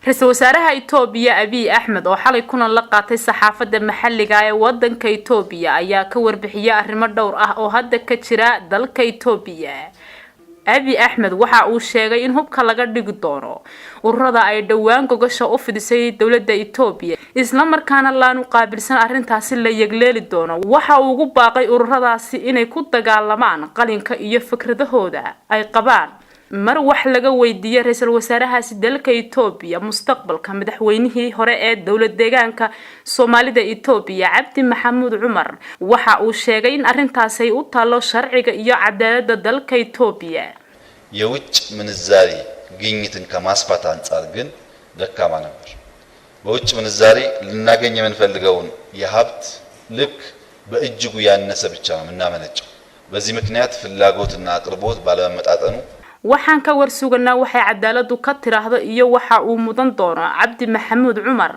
Ra-iisul wasaaraha Itoobiya Abiy Axmed oo xalay kulan la qaatay saxaafadda maxalliga ee wadanka Itoobiya ayaa ka warbixiyay arrimo dhowr ah oo hadda ka jira dalka Itoobiya. Abiy Axmed waxa uu sheegay in hubka laga dhigi doono ururada ay dhowaan gogasha u fidisay dowladda Itoobiya, islamarkaana laanu qaabilsan arrintaasi la yegleeli doono. Waxa uu ugu baaqay ururadaasi inay ku dagaalamaan qalinka iyo fikradahooda ay qabaan. Mar wax laga weydiiyey ra-iisul wasaarahaasi dalka Itoobiya mustaqbalka madaxweynihii hore ee dowlad deegaanka Soomaalida Itoobiya Cabdi Maxamuud Cumar, waxa uu sheegay in arrintaasi ay u taalo sharciga iyo cadaaladda dalka Itoobiya. የውጭ ምንዛሪ ግኝትን ከማስፋት አንጻር ግን ደካማ ነበር። በውጭ ምንዛሪ ልናገኝ የምንፈልገውን የሀብት ልክ በእጅጉ ያነሰ ብቻ ነው የምናመነጨው። በዚህ ምክንያት ፍላጎትና አቅርቦት ባለመመጣጠኑ Waxaan ka warsuganaa waxay cadaaladu ka tiraahdo iyo waxa uu mudan doono Cabdi Maxamuud Cumar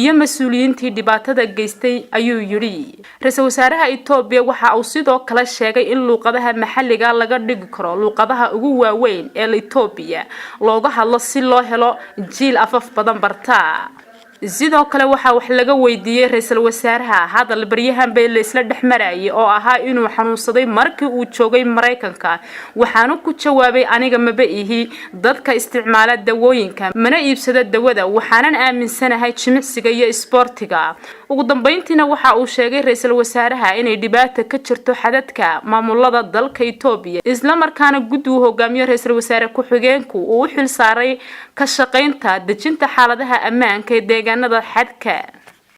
iyo mas-uuliyiintii dhibaatada geystay, ayuu yidhi ra-iisul wasaaraha Itoobiya. Waxa uu sidoo kale sheegay in luuqadaha maxalliga laga dhigi karo luuqadaha ugu waaweyn ee Itoobiya looga hadlo, si loo helo jiil afaf badan barta. Sidoo kale waxaa wax laga weydiiyey ra-iisul wasaaraha hadal baryahan bay la isla dhex marayay oo ahaa inuu xanuunsaday markii uu joogay Maraykanka, waxaana ku jawaabay: "Aniga maba ihi dadka isticmaala dawooyinka, mana iibsada dawada, waxaanan aaminsanahay jimicsiga iyo isboortiga." Ugu dambeyntiina waxa uu sheegay ra-iisul wasaaraha inay dhibaata ka jirto xadadka maamulada dalka Itoobiya, islamarkaana guddi uu hogaamiyo ra-iisul wasaare ku-xigeenku uu u xil saaray ka shaqaynta dejinta xaaladaha ammaanka ee deegaanada xadka.